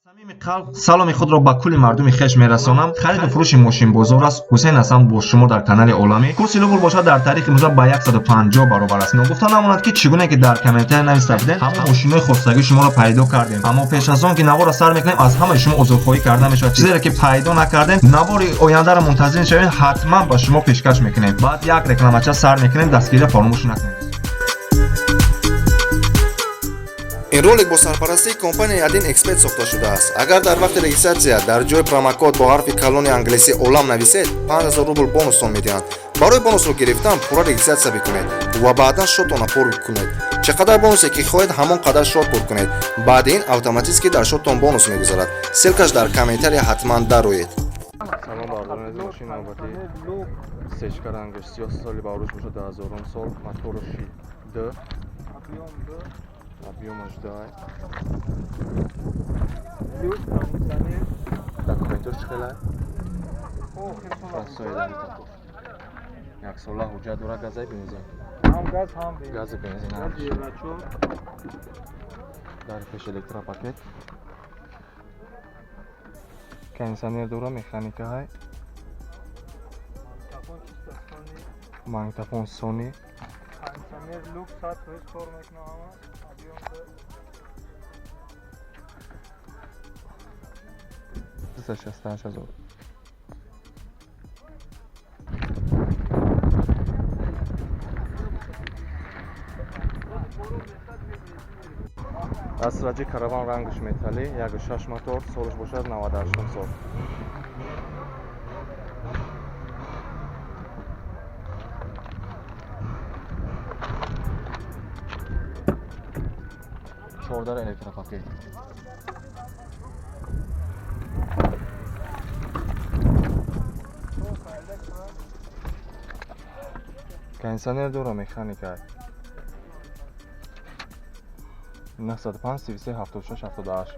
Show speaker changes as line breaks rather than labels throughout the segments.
Самими қалб саломи худро ба кулли мардуми хеш мерасонам. Хариду фурӯши мошинбозор аст. Ҳусейн Ҳасан бо шумо дар канали Оламӣ. Курси рубл бошад дар таърихи имрӯза ба 150 баробар аст. Ногуфта намонад, ки чӣ гуне ки дар комментария нависта будем, ҳамон мошинҳои хостагии шуморо пайдо кардем. Аммо пеш аз он ки наворро сар мекунем, аз ҳамаи шумо узрхоҳӣ карда мешавад, чизеро ки пайдо накардем, навори ояндаро мунтазир шавем, ҳатман ба шумо пешкаш мекунем. Баъд як рекламача сар мекунем, дастгирия фаромӯш накунед.
Ин ролик бо сарпарастии компанияи Один Эксперт сохта шудааст. Агар дар вақти регистратсия дар ҷои промокод бо ҳарфи калони англисӣ «Олам» нависед, 5000 рубл бонустон медиҳанд. Барои бонусро гирифтан пурра регистратсия бикунед ва баъдан шотона пур кунед. Чӣ қадар бонусе ки хоҳед, ҳамон қадар шот пур кунед. Баъди ин автоматически дар шоттон бонус мегузарад. Ссылка ш дар комментария, ҳатман дароед.
Салом, бардорон азиз. Мошини навбатӣ сечка, рангаш сиёҳ, соли барош бошад 2000 сол, мотораши д, объём аш дай, документош чӣ хелай? Расоида яксола ҳуҷҷат дора, газай бензин.
Ҳам газ, ҳам бензин.
Гази, бензин.
Газ евро 4.
Дар пеш электропакет, кондиционер дора, механика ҳай.
Магнитофон чисто Sony.
Магнитофон Сони.
Кондиционер люк, 100% кор мекунад ҳама. Объём д.
268 000. Астра Ҷи Караван, рангаш металлӣ, 1.6 мотор, солаш бошад 98 сол. Чордар электропакет. Кондиционер дора, механика. 905 33 76 78.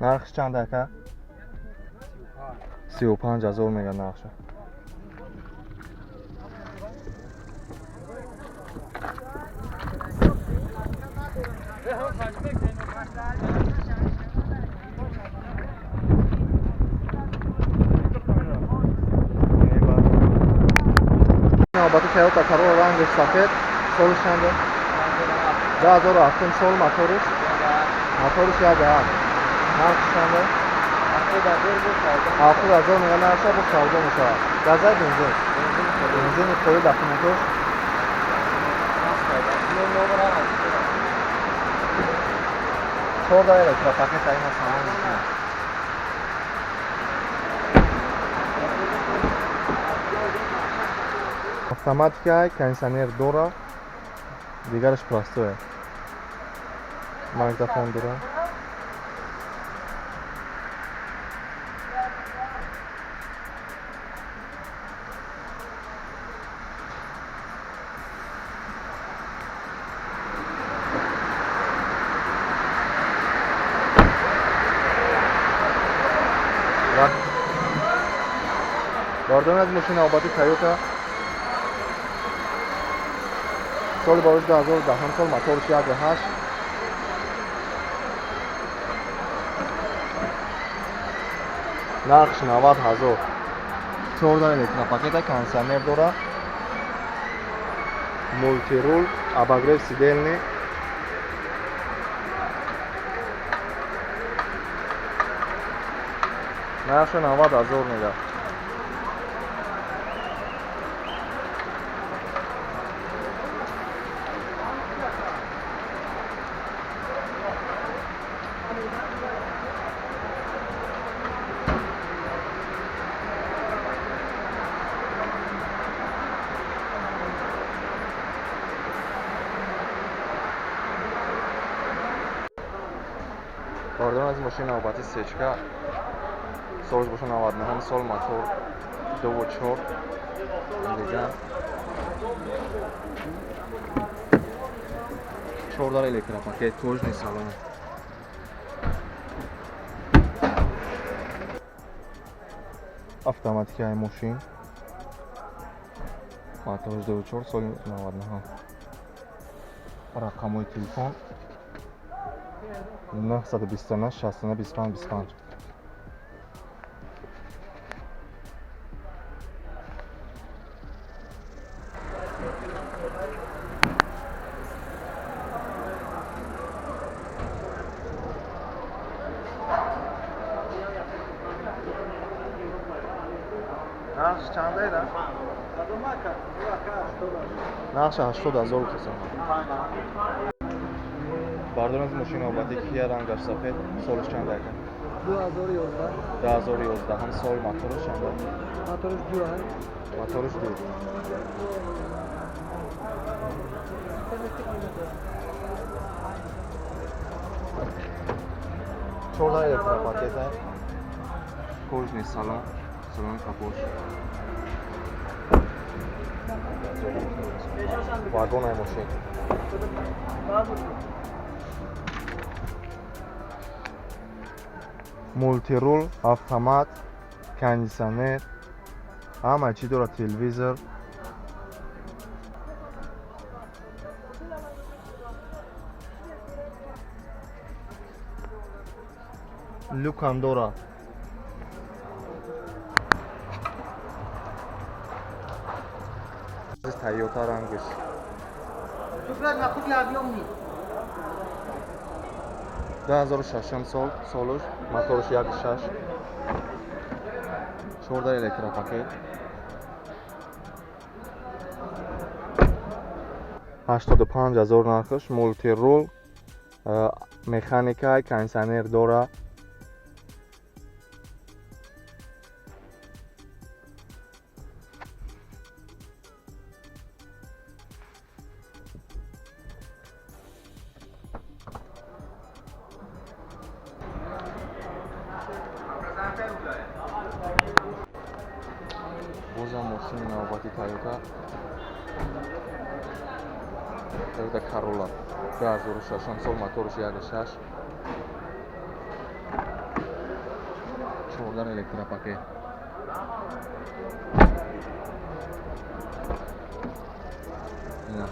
Нархш чанд, ака? 35 000 мега нархша. Навбати Toyota Corolla, рангаш сафед, солиш чанде? 2007 сол, моториш 1.8, нархш чанде? 70 000 мега нархша, бо савдо мешавад. Газай, бензин? Бензини қои. Документош чорда электропакет, ина салон мекунад. Автоматика, кондиционер дора, дигараш простое, магнитофон дора. Бардорон аз мошини навбати Тойота, соли барош 2010 сол, моторш 1.8, нархш 90 000, чорда электропакета, кондиционер дора, мультируль, обогрев сидений. Нархша 90 000 мега. Бардорон аз мошини навбати сечка, солш боша 99 сол, мотор 2.4, дигар чордар электропакет, кожаный салон. Автоматикаи мошин. Моторш 24, соли 99. Рақамҳои телефон 929 69 25 25. Нархш чандайда? Нархш 80 000 касам. Бардор аз мошини навбатӣ Кия, рангаш сафед, солаш чанд ака?
2011.
2011 ҳам сол, мотораш чанда?
Мотораш 2.
Мотораш 2. Чорда электропакет, кожаный салон, салони капош. Вагонаи мошин. Мультирул, автомат, кондитсионер, ҳама чӣ дорад, телевизор. Люкам дорад. Тойота, рангаш 2006 сол, солуш, моторш 1.6, 14 электропакет. 85 000 нархш, мультирул, механика, кондитсионер дора. Бозам мошини навбати Тойота, Тойота Карола, 2006 сол, моторш 1.6, 14 электропакет. Ина.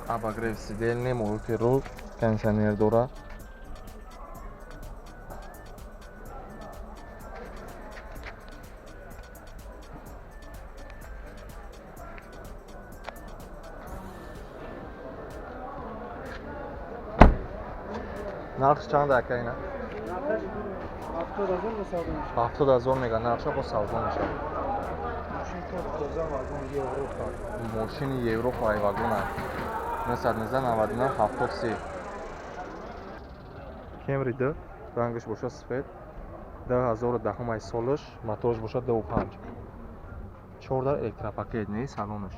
Обогрев сидений, мультирул, кондитсионер дора. Нархш чанд ака ина?
Нархаш 70 000 ба савдо мешавад.
70 000 мега нархша, бо савдо мешавад.
Мошин тоза, вагон Европа.
Мошини Европа ай, вагона. 919 99 70 30. Кемри 2, рангаш боша сфед. 2010 ай солаш, моторш боша 2.5. 14 электропакет, не салонаш.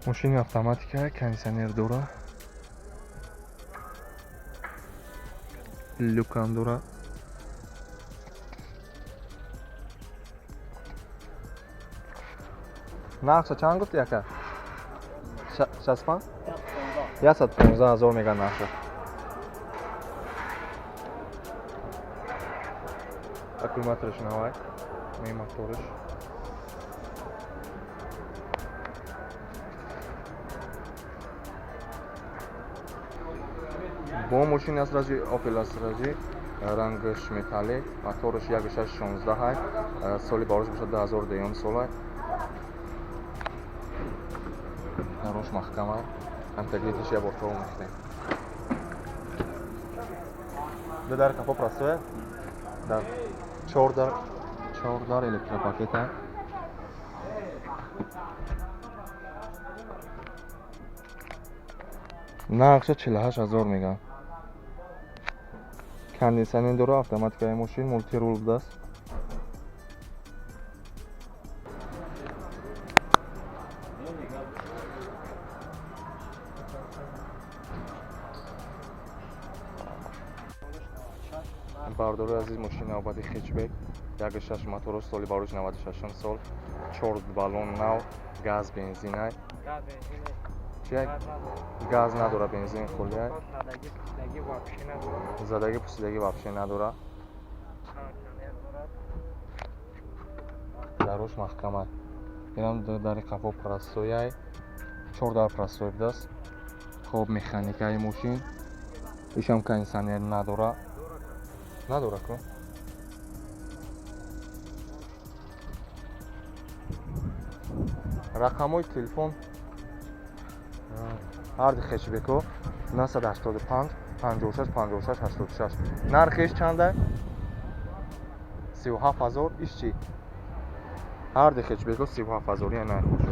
Мошини автоматика, кондитсионер дора. Люкам дора. Нархша чанд гуфти, ака? 65? 115 000 мега нархша. Аккумулятораш навай. Ме мотораш. Бо мошини Астраҷи, Опел Астраҷи, рангаш металлик, мотораш 1.6 16 ҳай, соли барош бошад 2002 солай. Нарош маҳкама, антаглитиш я бор то мехтем. Ду дар капо простое, дар чор дар, чор дар электропакета. Нархша 48 000 меган. Кондитсионер дора, автоматикаи мошин, мультирул будааст. Бардори азиз, мошини навбати хетчбек, 1.6 мотораш, соли барош 96 сол, чор баллон нав, газ бензинай.
Газ бензин.
Чия? Газ надора, бензин холия.
Задаги пусидаги вообще надорад.
Задаги пусидаги вообще надора.
Кондиционер дорад.
Дарош маҳкама. Инам дари қафо простой ай, чор дар простой будааст. Хоб, механикаи мошин, ишам кондиционер надора, надора ку. Рақамҳои телефон ҳарди хэтчбеко 985 56 56 86. Нархиш чанда? 37 000. Иш чӣ? Ҳарди хэтчбеко 37 000. Яна хуш.